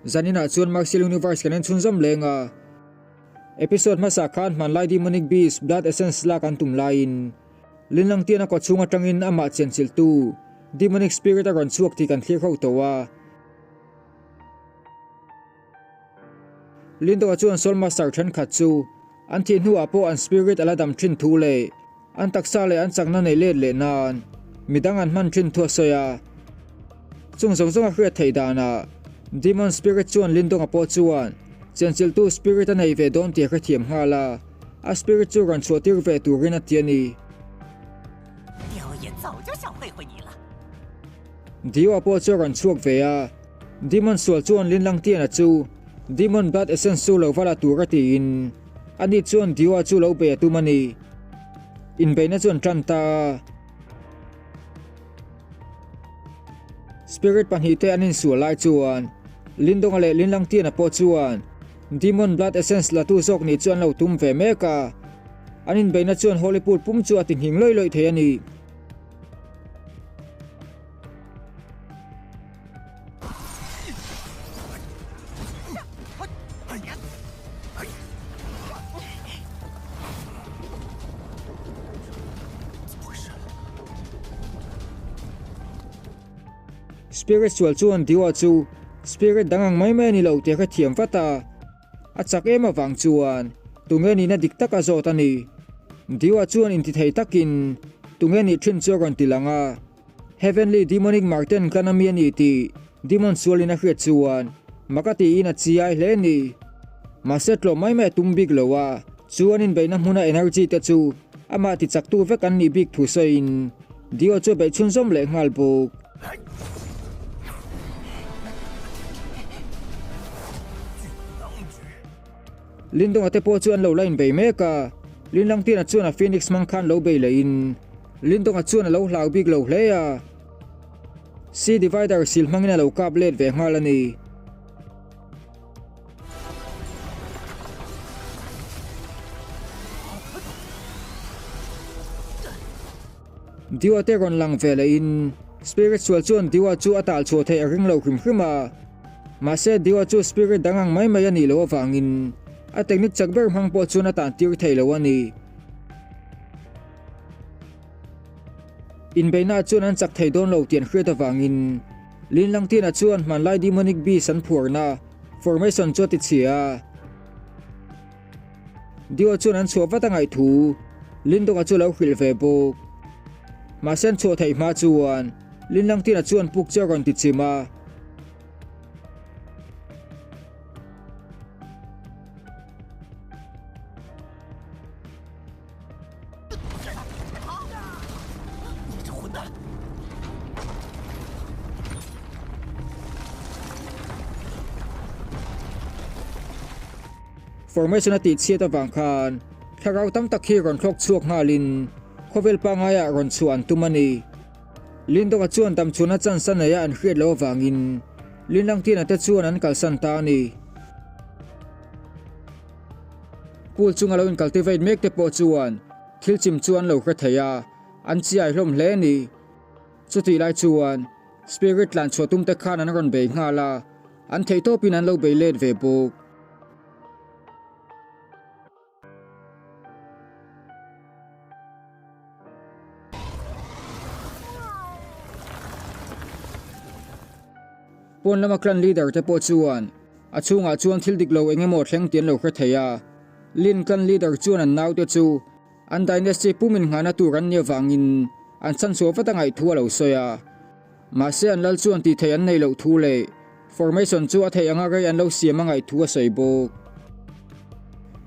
Zaninah chuan Martial Universe kan en chhunzawm leng a. Episode hmasa khan hmanlai Demonic Beast Blood Essence lak an tum laiin Linlangtian a kawchhung atangin amah chenchilhtu Demonic Spirit a rawn chhuak tih kan thlir ho tawh a. Lindo-a chuan Soul Master thenkhat chu an thih hnuah pawh an spirit a la dam thin thu leh an taksa leh an chakna neih let leh nan midang an hman thin thu a sawi a. Chung zawng zawng a hriat theih danah Demon Spirit chuan Lindong-a pawh chuan chenchilhtu spirit a nei ve dawn tih a hrethiam nghal a, a spirit chu rawn chhuah tir ve turin a ti a ni. Dio-a pawh chu a rawn chhuak ve a. Demon sual chuan Linlangtiana chu Demon Blood Essence chu lo va la tur a tiin ani chuan Dio-a chu lo bei a tum a ni. Inbeihna chu an tan ta a. Spirit pahnihte an insual lai chuan Lindonga leh Linlangtiana pawh chuan Demon Blood Essence latu zawk nih chu an lo tum ve mek a. An inbeihna chuan Holy Pool pum chu a ti nghing lawih lawih thei a ni. Spirit sual chuan Diwa chu spirit dang ang mai mai a ni lo tih a hrethiam vat a. A chak em avang chuan tunge nihna dik tak a zawt a ni. Diwa chuan intithei takin tunge nih thin chu a rawn ti lang a. Heavenly Demonic Marten kan ami a ni tih Demon sualin a hriat chuan mak a tiin a chiai hle a ni. Mahse tlawm mai mai a tum bik lo a, chu an inbeihna hmuna energy te chu amah tichaktu vek an nih bik thu sawiin Dio chu a beih chhunzawm leh nghal bawk. Lindonga te pawh chu an lo la inbei mek a, Linlangtiana chuan a Phoenix hmang khan lo bei lehin Lindonga chuan a lo hlau bik lo hle a, Sea Divider sil hmangin a lo kap let ve nghal a ni. Diwa te rawn lang ve lehin Spirit sual chuan Diwa chu a tal chhuah theih a ring lo hrim hrim a. Mahse Diwa chu Spirit dang ang mai mai a nih loh avangin a technique chak ber hmang pawh chuan a tan tir thei lo a ni. Inbeihna chuan an chak thei dawn lo tih an hriat avangin Lin Langtina chuan hmanlai Demonic Beast an phuarna formation chu a ti chhia a. Dio chuan an chhuah vat a ngaih thu Lindonga chu a lo hrilh ve bawk. Mahse an chhuah theih hma chuan Linlangtina chuan puk chu a rawn ti chim a. Formation a tih chhiat avang khan thlarau tam tak hi rawn thlawk chhuak nghalin khawvel pangaiah rawn chhuah an tum a ni. Lindonga chuan damchhuna chance a neia an hriat loh avangin Linlangtiana te chuan an kalsan ta a ni. Pool chunga lo in cultivate mek te pawh chuan thil chim chu an lo hre thei a, an chiai hlawm hle a ni. Chutih lai chuan Spirit tlan chhuah tum te khan an rawn bei nghal a, an theihtawpin an lo bei let ve bawk. Pawn lama clan leader te pawh chuan a chhungah chuan thil dik lo eng emaw thleng tih an lo hre thei a. Lin clan leader chuan an naute chu an dynasty pum innghahna tur an nih avangin an chhanchhuah vat a ngaih thu a lo sawi a. Mahse an lal chuan tih theih an neih loh thu leh formation chu a theih anga rei an lo siam a ngaih thu a sawi bawk.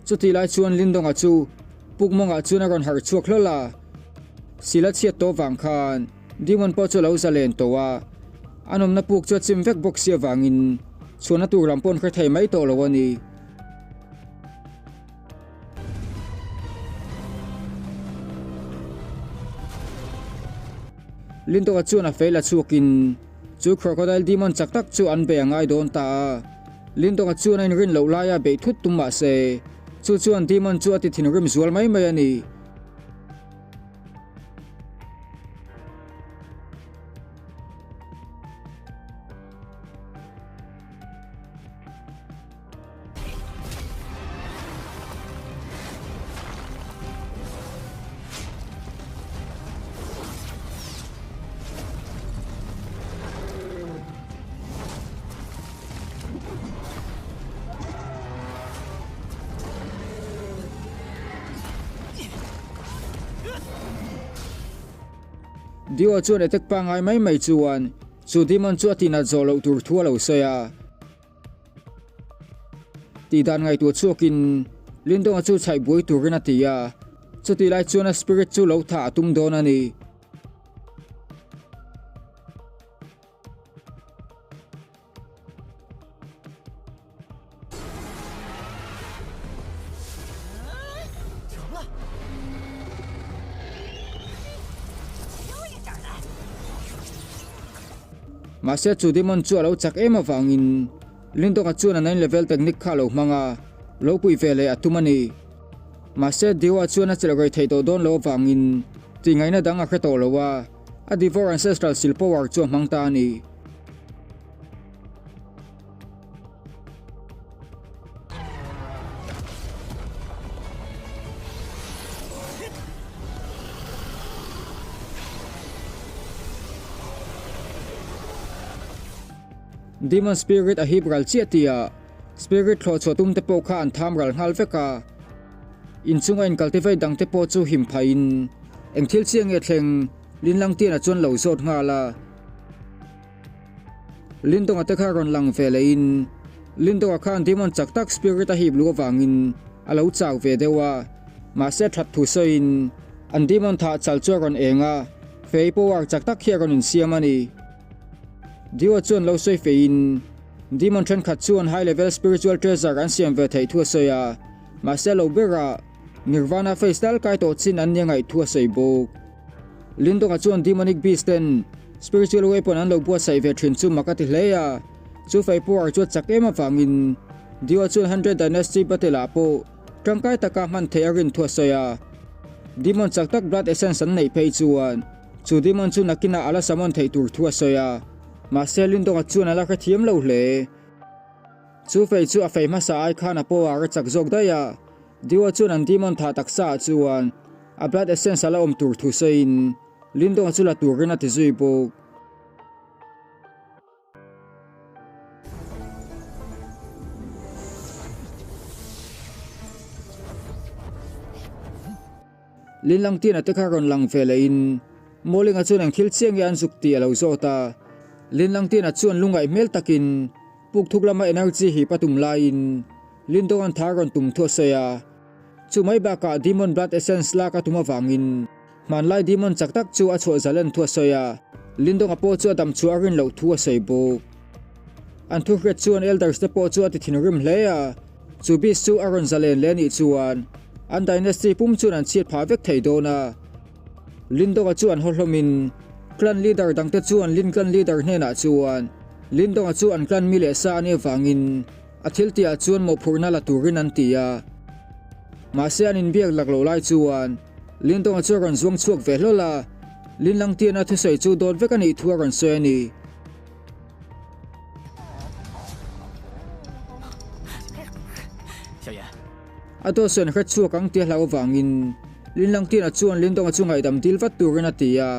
Chutih lai chuan Lindonga chu pukmawngah chuan a rawn harh chhuak hlawl a, sila chhiat tawh vang khan Demon pawh chu a lo zalen tawh a, an awmna puk chu a chim vek bawk si avangin chhuahna tur lam pawh an hre thei mai tawh lo a ni. Lindonga chuan a fei la chhuakin chu Crocodile Demon chak tak chu an bei a ngai dawn ta a. Lindonga chuan a inrin loh laia beih thut tum mah se, chu chuan Demon chu a ti thinrim zual mai mai a ni. Dio chuan attack pangngai mai mai chuan chu demon chu a tinat zawh loh tur thu a lo sawi a. Tih dan ngaihtuah chhuakin Lindonga chu chhaih buai turin a ti a, chutih lai chuan a spirit chu lo thah a tum dawn a ni. Mahse chu demon chu a lo chak em avangin Lindonga chuan a nine level technique kha a lo hmang a, lo pui ve leh a tum a ni. Mahse Diwa chuan a chelh rei theih tawh dawn lo avangin tihngaihna dang a hre tawh lo a, a Devour Ancestral Seal power chu a hmang ta a ni. Demon Spirit a hip ral chiah tihah Spirit thlawh chhuah tum te pawh kha an tham ral nghal vek a. Inchunga in cultivate dang te pawh chu him phaiin eng thil chiah nge thleng Linlangtiana chuan lo zawt nghal a. Lindonga te kha rawn lang ve lehin Lindonga khan demon chak tak spirit a hip luh avangin a lo chau ve deuh a, mahse that thu sawiin an demon thah chal chu a rawn eng a, fei power chak tak hi a rawn insiam a ni. Dio chuan lo sawi feiin demon thenkhat chuan high level spiritual treasure an siam ve theih thu a sawi a, mahse lo berah Nirvana face tal kai tawh chin an nia ngaih thu a sawi bawk. Lindonga chuan Demonic Beast ten Spiritual Weapon an lo buatsaih ve thin chu mak a ti hle a, chu fei power chu a chak em avangin Dio chuan Hundred Dynasty Battle ah pawh tangkai taka hman theih a rin thu a sawi a. Demon chak tak Blood Essence an neih phei chuan chu Demon chu nakinah a la summon theih tur thu a sawi a, mahse Lindonga chuan a la hrethiam lo hle. Chu fei chu a fei hmasa ai khan a power a chak zawk daih a, Dio chuan an demon thah taksa ah chuan a blood essence a la awm tur thu sawiin Lindonga chu la turin a ti zui bawk. Linlangtiana te kha rawn lang ve lehin Mawlinga chuan eng thil chiang nge an zuk tih a lo zawt a. Linlangtiana chuan lungngaih hmel takin puk thuk lama energy hip a tum laiin Lindonga'n tha rawn tum thu a sawi a. Chu mai bakah Demon Blood Essence lak a tum avangin hmanlai Demon chak tak chu a chhuah zalen thu a sawi a, Lindonga pawh chu a dam chhuah a rin loh thu a sawi bawk. An thu hriat chuan Elders te pawh chu a ti thinrim hle a, chu beast chu a rawn zalen leh anih chuan an dynasty pum chuan an chhiat phah vek thei dawn a. Lindonga chu an haw hlawmin clan leader dangte chuan Lin clan leader hnenah chuan Lindonga chu an clan mi leh sa a nih avangin A thil tihah chuan mawhphurhna la turin an ti a, mahse an inbiak lak loh lai chuan Lindonga chu a rawn zuang chhuak ve hlawl a, Linlangtiana thusawi chu dawt vek a nih thu a rawn sawi a ni. A dawt sawi an hre chhuak ang tih a hlauh avangin Linlangtiana chuan Lindonga chu ngaihdam dil vat turin a ti a,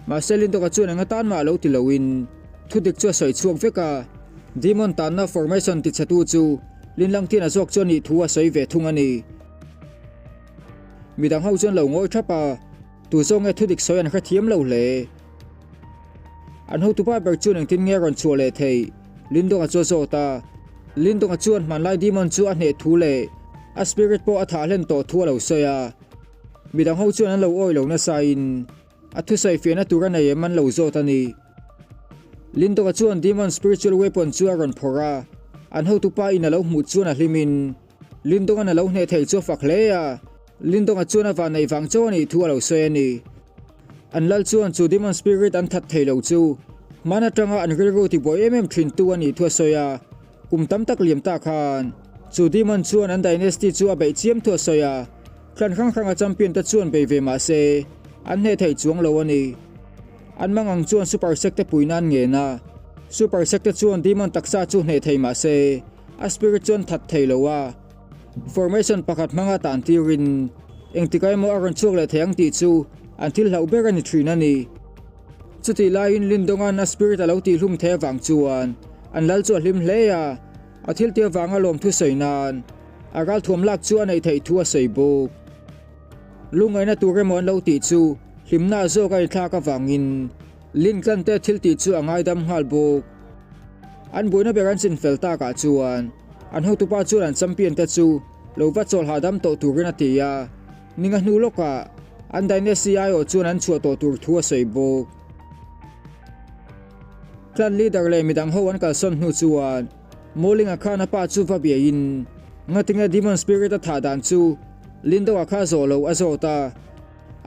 mahse Lindonga chuan eng atan mah lo ti loin thudik chu a sawi chhuak vek a. Demon tanna formation tichhetu chu Linlangtiana zawk chu a nih thu a sawi ve thung a ni. Midang ho chuan lo ngawi thap a, tu zawk nge thudik sawi an hrethiam lo hle. An hotupa ber chuan engtin nge a rawn chhuah leh theih? Lindonga chu a zawt a. Lindonga chuan hmanlai demon chu a hneh thu leh a spirit pawh a thah hlen tawh thu a lo sawi a. Midang ho chuan an lo awi lo nasain A thusawi fiahna tur a nei em an lo zawt a ni. Lindonga chuan Demon Spiritual Weapon chu a rawn phawrh a, an hotupa in a lo hmuh chuan a hlim in Lindonga'n a lo hneh thei chu a fak hle a, Lindonga chuan a vanneih vang chauh a nih thu a lo sawi a ni. An lal chuan chu Demon Spirit an that thei lo chu hman atanga an rilru tibuai em em thin tu a nih thu a sawi a, kum tam tak liam ta khan chu Demon chuan an Dynasty chu a beih chiam thu a sawi a. Clan hrang hranga champion te chuan bei ve mah se, an hneh thei chuang lo a ni. An mangang chuan Super Sek te puina an ngen a, Super Sek te chuan Demon taksa chu hneh thei mah se, a spirit chu an that thei lo a. Formation pakhat hmanga tan tirin engtikah emaw a rawn chhuak leh thei ang tih chu an thil hlauh ber a ni thin a ni. Chutih laiin Lindonga'n a spirit a lo tihhlum thei avang chuan an lal chu a hlim hle a, a thilti avanga lawmthu sawi nan A ralthuam lak chu a neih theih thu a sawi bawk. Lungngaihna tur emaw an lo tih chu hlimna zawk a inthlak avangin Lin Clan te thil tih chu a ngaidam nghal bawk. An buaina ber an chinfel takah chuan an hotupa chuan an champion te chu lo va chawl hahdam tawh turin a ti a, ninga hnu lawkah an dynasty aiawh chuan an chhuah tawh tur thu a sawi bawk. Clan leader leh midang ho an kalsawn hnu chuan Mawlinga khan a pa chu va biahin ngatinge Demon Spirit a thah dan chu Lindonga kha zawh lo a zawt a.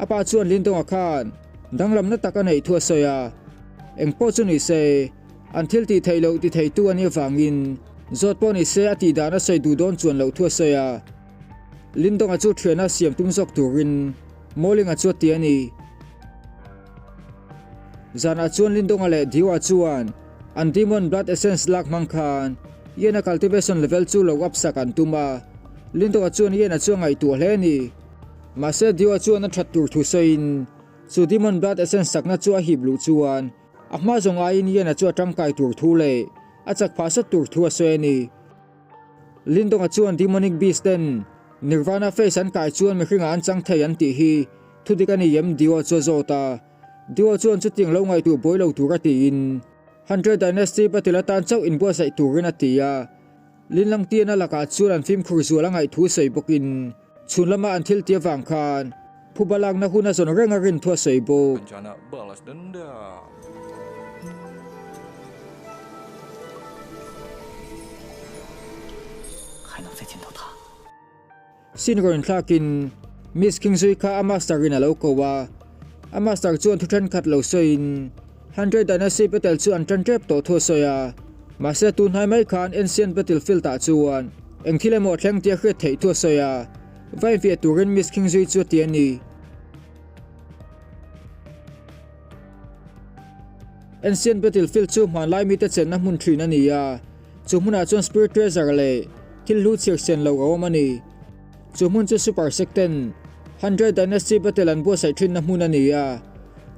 A pa chuan Lindonga khan danglamna tak a neih thu a sawi a, eng pawh chu ni se an thil tih theih loh ti theitu a nih avangin zawt pawh ni se a tih dan a sawi duh dawn chuan loh thu a sawi a. Lindonga chu thiana siam tum zawk turin Mawlinga chu a ti a ni. Zanah chuan Lindonga leh Diwa chuan an Demon Blood Essence lak hmang khan Ian-a cultivation level chu lo up sak an tum a, Lindonga chuan Ian-a chu a ngaihtuah hle a ni. Mahse Diwa chuan a that tur thu sawiin chu Demon Blood Essence sakna chu a hip luh chuan a hma zawng aiin Ian-a chu a tangkai tur thu leh a chak phah sawt tur thu a sawi a ni. Lindonga chuan Demonic Beast ten Nirvana Face an kai chuan mihringah an chang thei an tih hi thudik a ni em Dio chu a zawt a. Dio chuan chutiang lo ngaihtuah buai lo tur a tiin Hundred Dynasty battle atan chauh inbuatsaih turin a ti a. Linlangtiana lakah chuan an fimkhur zual a ngaih thu sawi bawkin chhun lama an thil tih avang khan phuba lakna hun a zawn reng a rin thu a sawi bawk. Rencana balas dendam. Sin rawn thlakin Miss Kingzui kha a master in a lo ko a, a master chuan thu thenkhat lo sawiin Hundred Dynasty battle chu an tan tep tawh thu a sawi a, mahse tun hnai mai khan Ancient Battlefield ah chuan eng thil emaw a thleng tih a hriat theih thu a sawi a, va infiah turin Miss Kingzui chu a ti a ni. Ancient Battlefield chu hmanlai mite chenna hmun thin a ni a. Chu hmunah chuan Spirit Treasure leh thil hlu chhiar sen lo a awm a ni. Chu hmun chu Super Secten Hundred Dynasty Battle an buatsaih thinna hmun a ni a.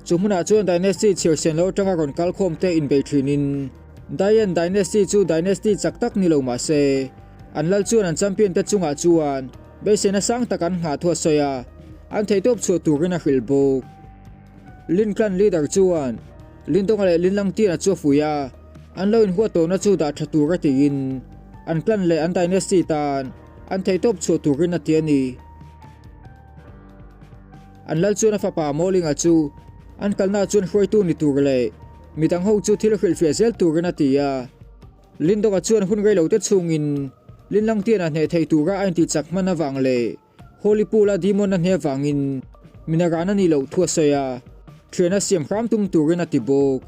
Chu hmunah chuan Dynasty chhiar sen lo atanga rawn kal khawm te inbei thinin Dayan Dynasty chu Dynasty chak tak ni lo mah se, an lal chuan an champion te chungah chuan beiseina sang tak an nghah thu a sawi a, an theihtawp chhuah turin a hrilh bawk. Lin Clan leader chuan Lindonga leh Linlangtiana chu a fuih a. An lo inhuat tawhna chu dah tha tur a tiin an clan leh an dynasty tan an theihtawp chhuah turin a ti a ni. An lal chuan a fapa Mawlinga chu an kalnaah chuan hruaitu ni tur leh midang ho chu thil hrilhfiah zel turin a ti a. Lindonga chuan hun reilote chhungin Linlangtiana hneh thei tura a intihchak hman avang leh Holy Pool-a demon a hne avangin minaran a nih loh thu a sawi a, thian a siam hram tum turin a ti bawk.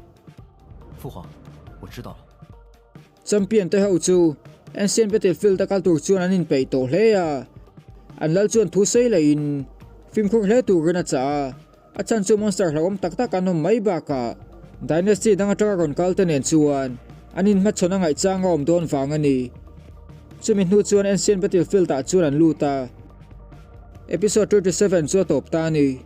Champion te ho chu Ancient Battlefield a kal tur chuan an inpeih tawh hle a, an lal chuan thu sawi lehin fimkhur hle turin a chah a, a chhan chu monster hlauhawm tak tak an awm mai bakah Dynasty dang atanga rawn kal te nen chuan an inhmachhawn a ngaihchang a awm dawn vang a ni. Chumi hnu chuan Ancient Battlefield ah chuan an lut a, Episode 37 chu a tawp ta a ni.